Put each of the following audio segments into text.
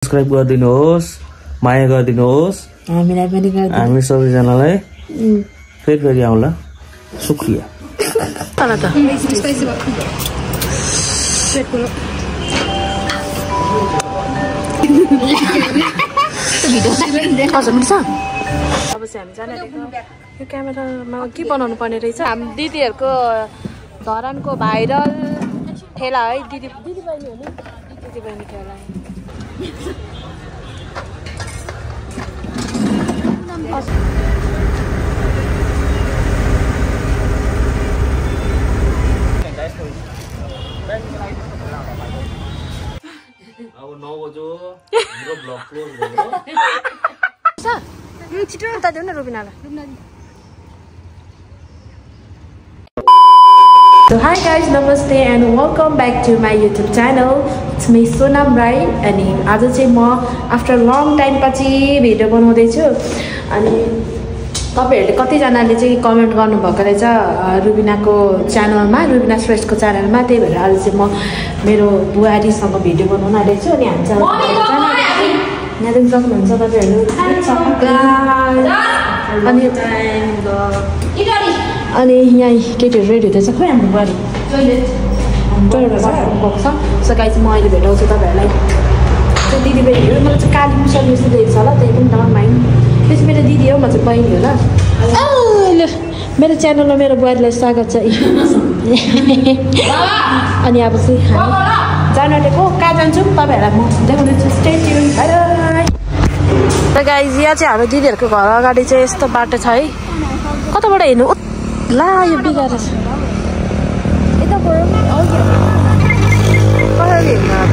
Subscribe गरिदिनुहोस्, माया गरिदिनुहोस्, हामीलाई पनि गरिदिनु। हामी सबैजनालाई फेरि आउँला। शुक्रिया। तल त अब चाहिँ हामी जान यो क्यामेरामा के बनाउनु पर्ने रहेछ। हामी दिदीहरूको धरानको भाइरल ठेला है। दिदी बहिनी हो नि, दिदी बहिनी ठेला। अब 9 बजे हाम्रो ब्लग क्लोज भयो। छिटो उता देऊ न रुबिनालाई। So hi guys, namaste and welcome back to my YouTube channel. It's me Sonam Rai अनि आज चाहिँ म आफ्टर लङ टाइम पछि भिडियो बनाउँदै छु। अनि तपाईहरुले कतिजनाले चाहिँ कमेन्ट गर्नुभएको रहेछ रुबिनाको च्यानलमा, रुबिना श्रेष्ठको च्यानलमा। त्यही भएर आज चाहिँ म मेरो बुहारीसँग भिडियो बनाउन आएको छु। अनि हामी चाहिँ यहाँ देख्न सक्नुहुन्छ तपाईहरु। अनि यहाँ केटीहरू रेडी हुँदैछ। खोइ हाम्रो बुहारी टोइलेट गएको छ। सो गाइस म अहिले भेटाउँछु तपाईहरुलाई। त्यो दिदी बहिनीहरू मलाई चाहिँ कालिम्पोङ सर्भिस दिएको छ होला, त्यही पनि डर माइन। त्यो चाहिँ मेरो दिदी हो, म चाहिँ बहिनी होला। मेरो च्यानलमा मेरो बुहारीलाई स्वागत छ। अनि अब चाहिँ हामी जान आँटेको कहाँ जान्छौँ तपाईहरुलाई म देखाउँदैछु। Stay tune. त गाइस यहाँ चाहिँ हाम्रो दिदीहरूको घर अगाडि चाहिँ यस्तो बाटो छ है। कताबाट हेर्नु ला यो बिगाएर छ। यता गयो कसरी हेर्नु अब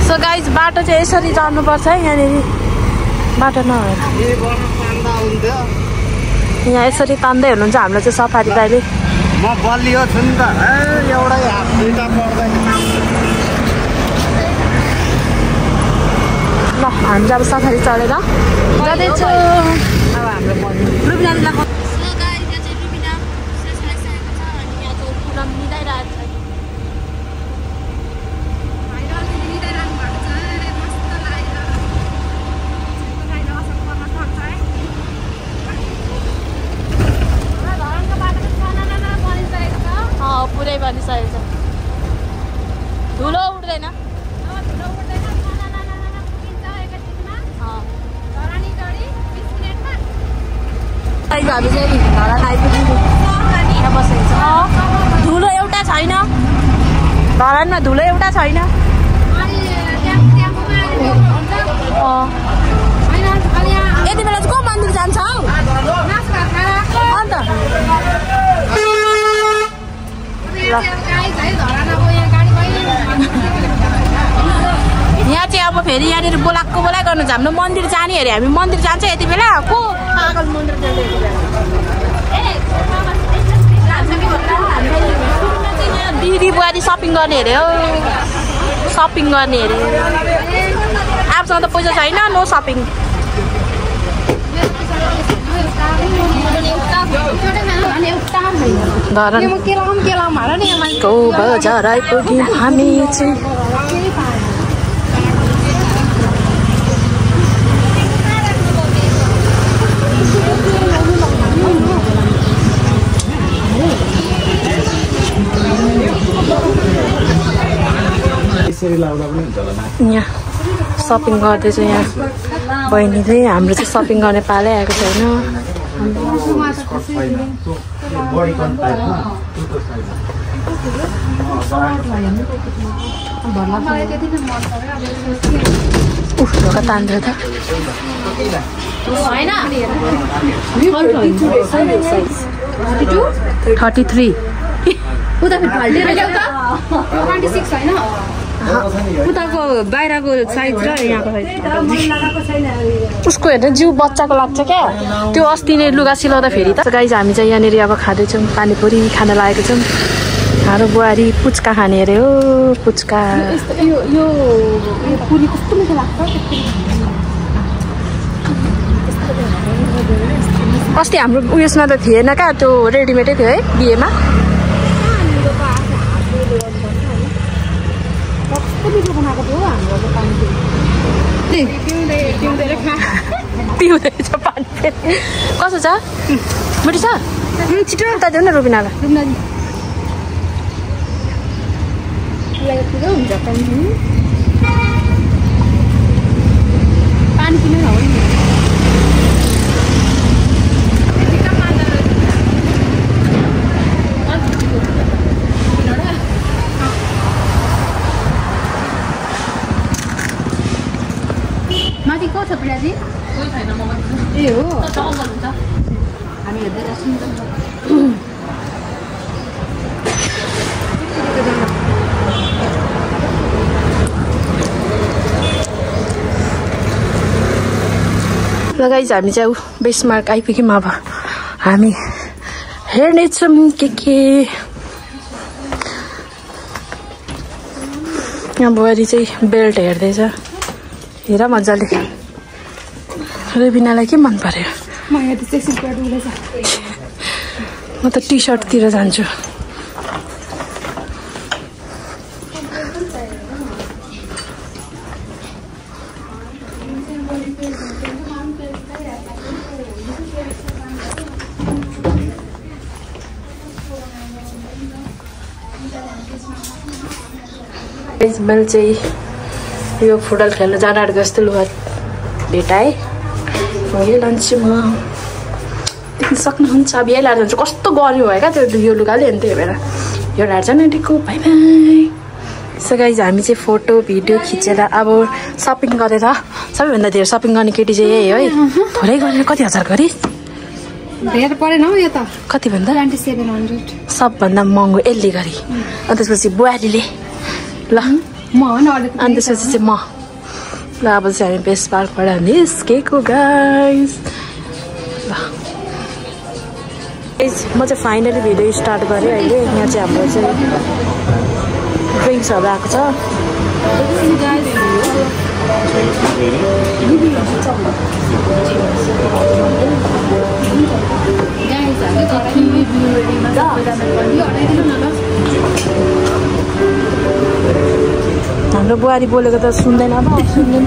सो गाइस बाटो चाहिँ यसरी जानुपर्छ है। यहाँनिर बाटो नभएर यहाँ यसरी तान्दै हुनुहुन्छ हाम्रो चाहिँ सफारी दाइले। म बलियो छु नि त एउटै हात दुईटा पर्दैन। ल हामी चाहिँ अब सफारी चढेर जाँदैछु। अब हाम्रो रुबिनालाई पुरै बनिसकेको छ। धुलो उठ्दैन। हामी चाहिँ धरान आइपुग्यौँ। यहाँ बसेको छ। धुलो एउटा छैन धरानमा, धुलो एउटा छैन। यति बेला चाहिँ को मन्दिर जान्छ हौ अन्त? यहाँ चाहिँ अब फेरि यहाँनिर बोलाएको बोलाइ गर्नुहुन्छ। हाम्रो मन्दिर जाने अरे, हामी मन्दिर जान्छ यति बेला। को पागल मन्दिर जान्छ यति बेला? दिदी बुहारी सपिङ गर्ने अरे हो, सपिङ गर्ने अरे। आफूसँग त पैसा छैन, नो सपिङ। धरानको बजार आइपुग्यौँ हामी चाहिँ। यहाँ सपिङ गर्दैछ यहाँ बहिनीले। हाम्रो चाहिँ सपिङ गर्ने पालै आएको छैन। ढोका तान्दै त 33 उताको बाहिरको साइज र यहाँको साइज उसको हेर्दा जिउ बच्चाको लाग्छ क्या। त्यो अस्ति नै लुगा सिलाउँदा फेरि त। गाइज हामी चाहिँ यहाँनिर अब खाँदैछौँ पानीपुरी खान लागेको छौँ। हाम्रो बुहारी पुच्का खाने अरे हो, पुच्का। यो पुरी कस्तो मिठो लाग्छ। अस्ति हाम्रो उयसमा त थिएन क्या, त्यो रेडिमेडै थियो है बिहेमा। पिउँदैछ पानी फेरि कसो छ मिठो छ छिटो त देऊ न रुबिनालाई पानी किन माथि को छ पिलाजी ए हो हामी हेर्दै जान्छौँ गाइज हामी चाहिँ बेसमार्क आइपुग्यौँ अब हामी हेर्नेछौँ के यहाँ बुहारी चाहिँ बेल्ट हेर्दैछ हेर मजाले रुबिनालाई के मन पर्यो म त टी सर्टतिर जान्छु मैले चाहिँ यो फुटबल खेल्न जान आँटेको जस्तो लुगा भेटाएँ यही लान्छु म देख्न सक्नुहुन्छ अब यही लाएर जान्छु कस्तो गर्मी भयो क्या त्यो यो लुगाले अनि त्यही भएर यो लाएर जानु आँटेको बाई बाई सो गाइज हामी चाहिँ फोटो भिडियो खिचेर अब सपिङ गरेर सबैभन्दा धेरै सपिङ गर्ने केटी चाहिँ यही है थोरै गरेर कति हजार गरिस् धेरै परेन हौ यो त कति भन्दा 2700 सबभन्दा महँगो यसले गरी अनि त्यसपछि बुहारीले ल अनि त्यसपछि चाहिँ म ल अब चाहिँ हामी बेस्ट पार्कबाट निस्केको गाइज ल म चाहिँ फाइनली भिडियो स्टार्ट गरेँ अहिले यहाँ चाहिँ हाम्रो चाहिँ ड्रिङ्क्सहरू आएको छ हाम्रो बुहारी बोलेको त सुन्दैन अब सुन्दैन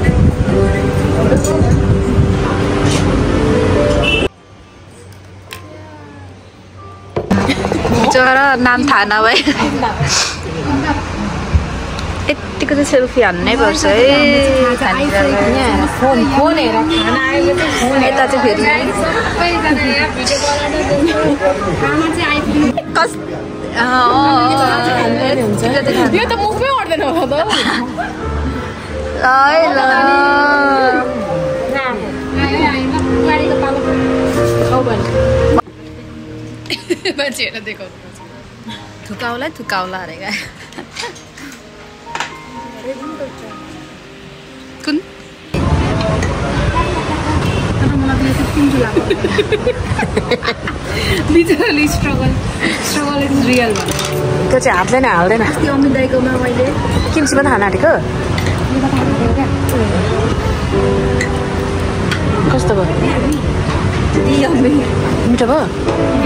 जरा नाम थाहा नभए यतिको चाहिँ सेल्फी हान्नै पर्छ है यता चाहिँ फेरि यो त मुखमै अट्दैन होला मान्छेहरू देखाउनु थुकाउला थुकाउला अरे कुन लिटरली स्ट्रगल इज रियल त्यो चाहिँ हाल्दैन हाल्दैन त्यो अमित दाइकोमा मैले किम्ची पनि खान आँटेको कस्तो भयो मिठो भयो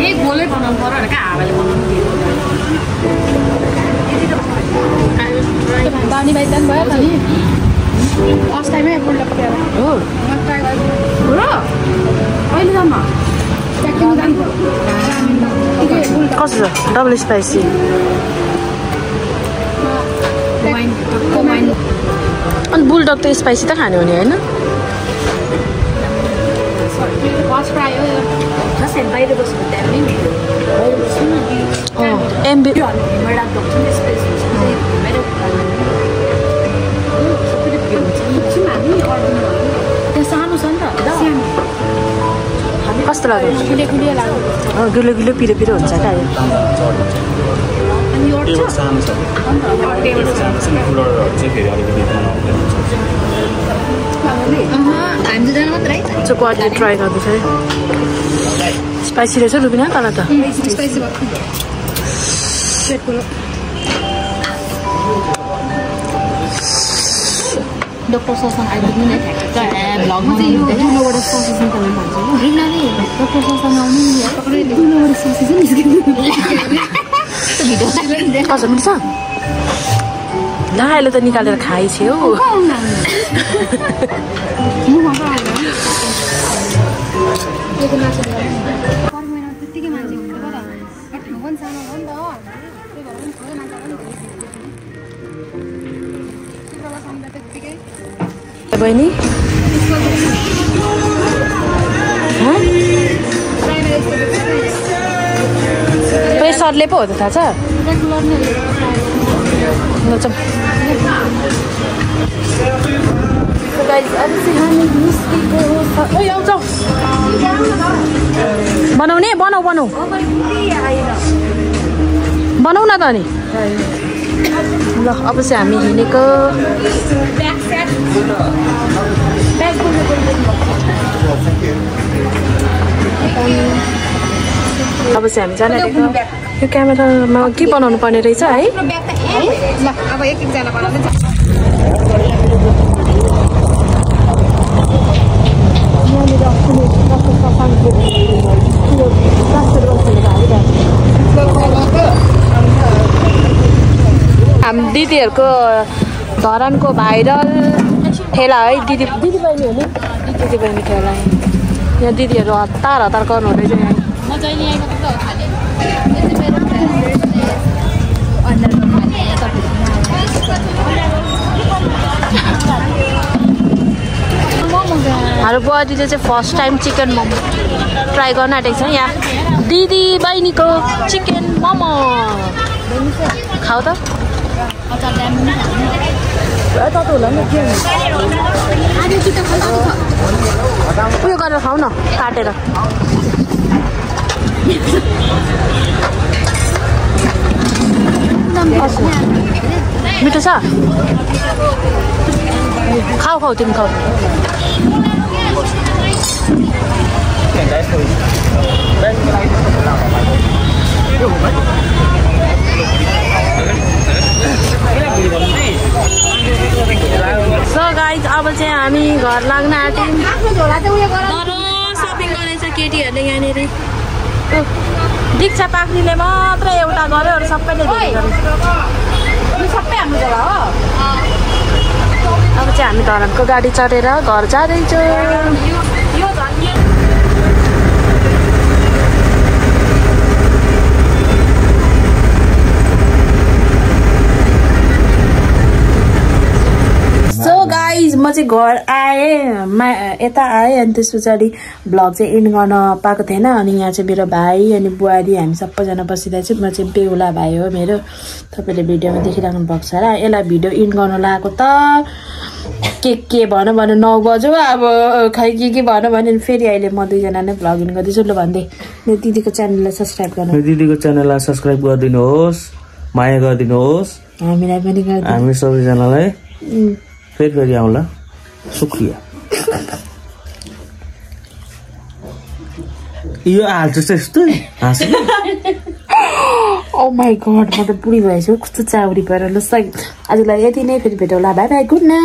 ए गोलै बनाउनु पर्यो भने क्या हावाले बनाउनु बानी भाइ जानु भयो नि फर्स्ट टाइमै एकपल्ट पुऱ्याएर हो र अहिले जानु कस्तो छ डबल स्पाइसी अनि बुलडग त स्पाइसी त खाने हो नि होइन फर्स्ट फ्राई हो बाहिर बस्नु एमबी त्यो सानो छ नि त कस्तो लाग्यो गुलियो गुलियो पिरो पिरो हुन्छ क्या क्वालिटी ट्राई गर्दैछ है स्पाइसी रहेछ रुबिना तल त डक्टर ससँग आइपुग्नु नै भ्लगमा चाहिँ यो ठुलोबाट ससेस निकाल्नु भन्छ रिनाले डक्टर ससँग आउनु नि ठुलोबाट ससेस निस्किनु कसो मिल्छ ल अहिले त निकालेर खाइछ्यौ बहिनी प्रेसरले पो हो त थाहा छ बनाउने बनाऊ बनाऊ बनाऊ न त अनि ल अब चाहिँ हामी हिँडेको अब चाहिँ हामी जाने यो क्यामेरामा के बनाउनु पर्ने रहेछ है अब एक एकजना बनाउँदै हामी दिदीहरूको धरानको भाइरल ठेला है दिदी बहिनी हो नि दिदी बहिनी ठेला यहाँ दिदीहरू हतार हतार गर्नु हुँदैछ यहाँ हाम्रो बुवा दिदी चाहिँ first time chicken momo try गर्न आँटेको छ यहाँ दिदी बहिनीको चिकन मोमो खाऊ त उयो गरेर खाऊ न काटेर मिठो छ खाऊ खाऊ तिमी खाऊ सो गाइज अब चाहिँ हामी घर लाग्न आँट्यौँ सपिङ गरेछ केटीहरूले यहाँनिर दीक्षा पाख्रीले मात्रै एउटा गर्यो अरू सबैले सबै हाम्रो जग्गा हो अब चाहिँ हामी धरानको गाडी चढेर घर जाँदैछौँ म चाहिँ घर आएँ यता आएँ अनि त्यस पछाडि भ्लग चाहिँ एन्ड गर्न पाएको थिएन अनि यहाँ चाहिँ मेरो भाइ अनि बुहारी हामी सबैजना बसिरहेको छु म चाहिँ बेहुला भाइ हो मेरो तपाईँले भिडियोमा देखिराख्नु भएको छ र यसलाई भिडियो एन्ड गर्न लगाएको त के भनौँ भने 9 बज्यो अब खै के भनौँ भने फेरि अहिले म दुईजना नै भ्लग इन गर्दैछु ल भन्दै मेरो दिदीको च्यानललाई सब्सक्राइब गर्नु दिदीको च्यानललाई सब्सक्राइब गरिदिनुहोस् माया गरिदिनुहोस् हामीलाई पनि गरिदिनु हामी सबैजनालाई फेरि आउँला शुक्रिया यो हाल्छ यस्तो ओ माई गॉड म त बुढी भएछु कस्तो चाउरी परेर ल आजलाई यति नै फेरि भेटौँला बाई बाई गुड नाइट